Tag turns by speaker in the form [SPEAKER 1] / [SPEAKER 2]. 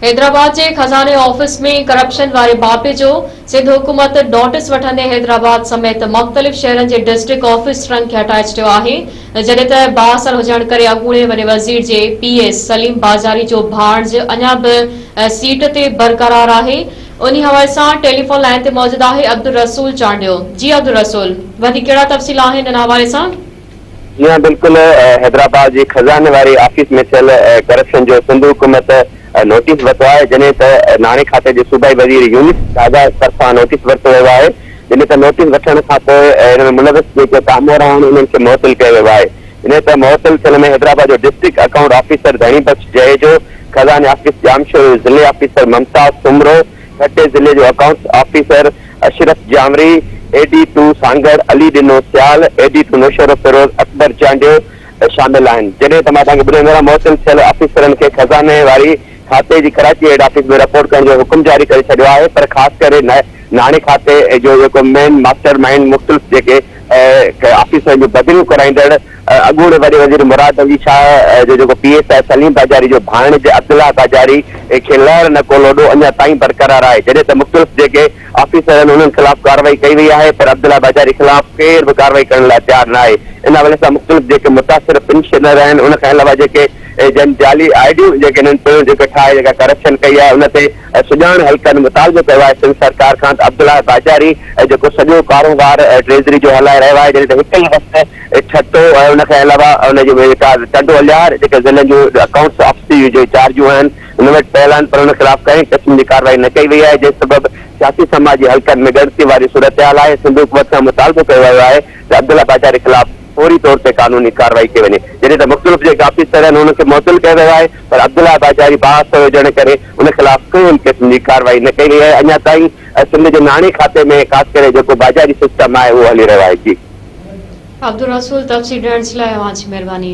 [SPEAKER 1] حيدرآباد جي خزاني office ۾ corruption واري مامري جو سنڌ حڪومت نوٽيس وٺندي حيدرآباد سميت مختلف شهرن جي ڊسٽرڪٽ آفيسرن کي هٽائي ڇڏيو آهي جڏهن ته بااثر هجڻ ڪري اڳوڻي وڏي وزير جي پي ايس سليم باجاري جو ڀاڻج اڃا به سيٽ تي برقرار آهي انهي حوالي سان ٽيليفون لائين تي موجود آهي عبدالرسول چانڊيو جي عبدالرسول وڌيڪ ڪهڙا تفصيل آهن ان حوالي سان.
[SPEAKER 2] جي ها بلڪل حيدرآباد جي خزاني واري آفيس ۾ ٿيل ڪرپشن جو سنڌ حڪومت نوٽيس ورتو آهي جڏهن ته ناڻي کاتي جي صوبائي وزير يونس ڍاگا طرفان نوٽيس ورتو ويو آهي جڏهن ته نوٽيس وٺڻ کانپوء ان ۾ ملوث جيڪي ڪامورا آهن انهن کي معطل ڪيو ويو آهي جڏهن ته معطل ٿيل ۾ حيدرآباد جو ڊسٽرڪٽ اڪائونٽ آفيسر ڌڻي بخش جهيجو، خزاني آفيس ڄامشورو جو ضلعي آفيسر ممتاز سومرو، ٺٽي ضلعي جو accounts officer Ashraf Jamri, A D two Sanghar Ali Dino Sial, A D two Naushahro Feroze Akbar Chandio شامل آهن. جڏهن ته مان توهان کي ٻڌائيندو رهان معطل ٿيل آفيسرن کي خزاني واري کاتي جي ڪراچي هيڊ آفيس ۾ رپورٽ ڪرڻ جو حڪم جاري ڪري ڇڏيو آهي پر خاص ڪري ناڻي کاتي جو جيڪو مين ماسٽر مائينڊ مختلف جيڪي آفيسرن جون بدليون ڪرائيندڙ اڳوڻي وڏي وزير مراد علي شاهه جو جيڪو پي ايس آهي سليم باجاري جو ڀاڻيج عبدالله باجاري کي لهر نه ڪو لوڏو اڃا تائين برقرار آهي جڏهن ته مختلف جيڪي آفيسر آهن انهن خلاف ڪارروائي ڪئي وئي آهي پر عبدالله باجاري خلاف ڪير به ڪارروائي ڪرڻ لاء تيار نه آهي ان حوالي سان مختلف جيڪي متاثر پينشنر آهن ان کان علاوه جيڪي جن جعلي آء ڊيون جيڪي انهن پڻ جيڪي ٺاهي جيڪا ڪرپشن ڪئي آهي ان تي سڄاڻ حلقن مطالبو ڪيو آهي سنڌ سرڪار کان ته عبدالله باجاري جيڪو سڄو ڪاروبار ٽريزري جو هلائي رهيو آهي جڏهن ته هڪ ئي وقت ٺٽو ۽ ان کان علاوه ان جي جيڪا ٽنڊو الهيار جيڪي ضلعن جون اڪائونٽس آفيسر جون جيڪي چارجون آهن ان وٽ پيل آهن پر ان خلاف ڪنهن قسم جي ڪارروائي نه ڪئي وئي آهي جنهن سبب سياسي سماجي حلقن ۾ ڳڻتي واري صورتحال آهي سنڌ حڪومت کان مطالبو ڪيو ويو آهي ته عبدالله باجاري خلاف فوري طور تي قانوني ڪارروائي ڪئي وڃي جڏهن ته مختلف جيڪي آفيسر آهن انهن کي معطل ڪيو ويو آهي پر عبدالله باجاري بااثر هجڻ ڪري ان خلاف ڪنهن به قسم جي ڪارروائي نه ڪئي وئي آهي اڃا تائين سنڌ جي ناڻي کاتي ۾ خاص ڪري جيڪو باجاري سسٽم آهي اهو هلي رهيو آهي جي.
[SPEAKER 1] عبدالرسول تفصيل ڏيڻ جي لاء اوهان جي مهرباني.